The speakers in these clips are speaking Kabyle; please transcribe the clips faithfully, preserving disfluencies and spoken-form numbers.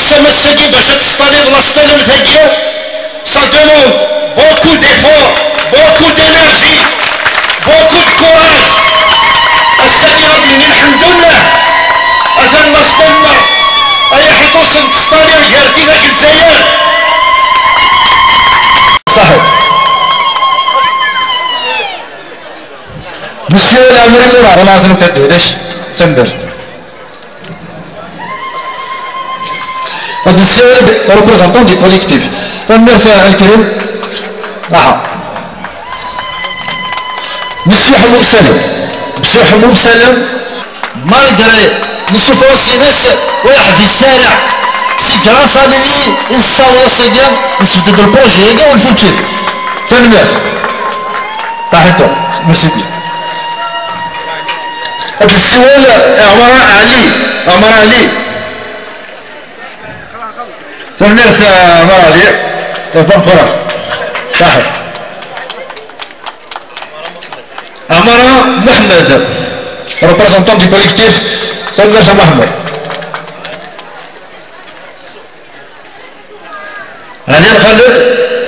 Tamassagi bac ad teṣṭaliḍ la stadium-agi, ça demande beaucoup d'efforts, beaucoup d'énergie, beaucoup de courage. Ass-agi ad nini lḥemdullah, atan la stadium-a ay aḥeṭṭus n teṣṭali gar tidak n Lezzayer. Ṣaḥit. Monsieur Lamine Moura, Ramazan Kadoudac, Tender. Ad nessiwel représentant du collectif. Tanemmirt a Lkrim. Aha. Monsieur Ḥemmu Salem. Monsieur Ḥemmu Salem, malgré les souffrances-ines, ur iɛeddi ara. C'est grâce à lui i nessaweḍ ass-agi, nesbedd-d le projet-agi, ur nfuttit. Tanemmirt. Taḥiṭ. Merci bien. Ad nessiwel Ɛmar Ali. Ɛmar Ali. Tanemmirt a Ɛmar Ali. Bon courage. Saḥit. Ɛmara Muḥemmed, représentant du collectif. Tanemmirt a Muḥemmed. Ɛli Lxaled,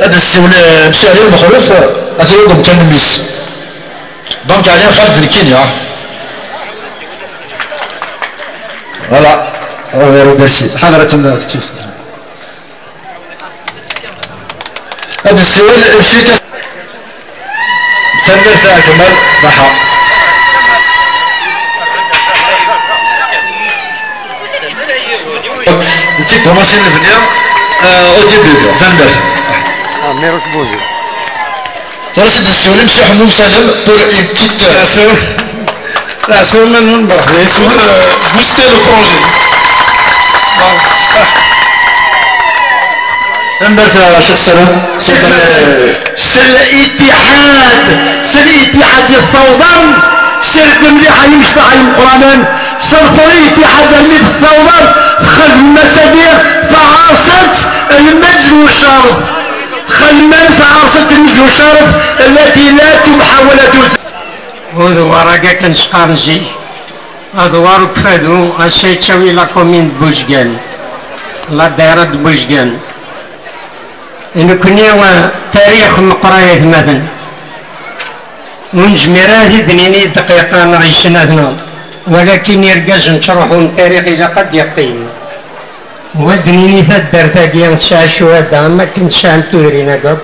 ad nessiwel, eh, Monsieur Ɛli Lmexluf, eh, ad yagem kan mmi-s. Donc, Ɛli Lxaled d nekkini, ah. Voilà. Oh, merci. Ḥader ad temmut. Ad nessiwel i ucrik. Tanemmirt a Ǧumal. Raḥa. Nti commencé le venir, euh, au début. Tanemmirt. Ah, mais Roche Bozo. Tura ad nessiwel i Monsieur Ḥemmu Salem pour une petite, euh, Laɛsur, laɛsur ma nunbeɣ, laɛsur, euh, booster le projet. Voilà. Tanemmirt a Ccix Salem. S l-, s l-ittiḥad, s l-ittiḥad yessawḍen, s lmemliḥa imecṭaḥ imeqqranen, s lfeṛ ittiḥad almi tessawḍen, txedmem ass-agi taɛerṣet n lmeǧd u ccerf. Txedmem taɛerṣet n lmeǧd u ccerf, التي لا تمحى ولا تزال. Adwar-agi akken s-qqaren zik, adwar ukfadu, ass-a yettawi la commune de Boujegan, la daïra de Boujegan. Nekkni, eh, tarix meqqer ay atmaten. Ur nezmir ara ad d-nini dqiqa neɣ snat neɣ, walakin irgazen ttruḥun, tarix ilaq ad d-yeqqim. U ad d-nini taddart-agi tesɛa ccuhada, am wakken tesɛam tudrin-agi akk,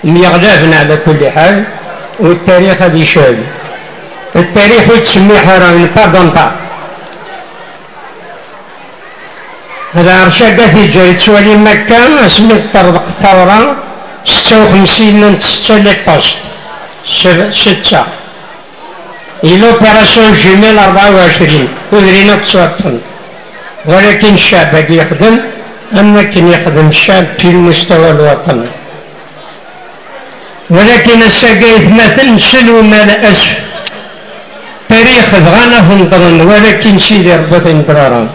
myeɣlaben ɛla kulli ḥal, u ttarix ad icel. Ttarix ur yettsemmiḥ ara, ne pardonne pas. Lɛerc-agi ad iǧer, yettwali Makka, asmi d-terḍeq tawra, setta u xemsin, llant setta les postes, se-, setta. I l'opération Jumelle rebɛa u ɛecrin, tudrin akk ttwaṭṭfent. Walakin ccɛeb-agi yexdem am wakken yexdem ccɛeb fi lmustawa n lwaṭen. Walakin ass-agi aytmaten nselwem ala asef. Tarix bɣan ad ten-ḍren, walakin Sidi Rebbi ad ten-ḍraren.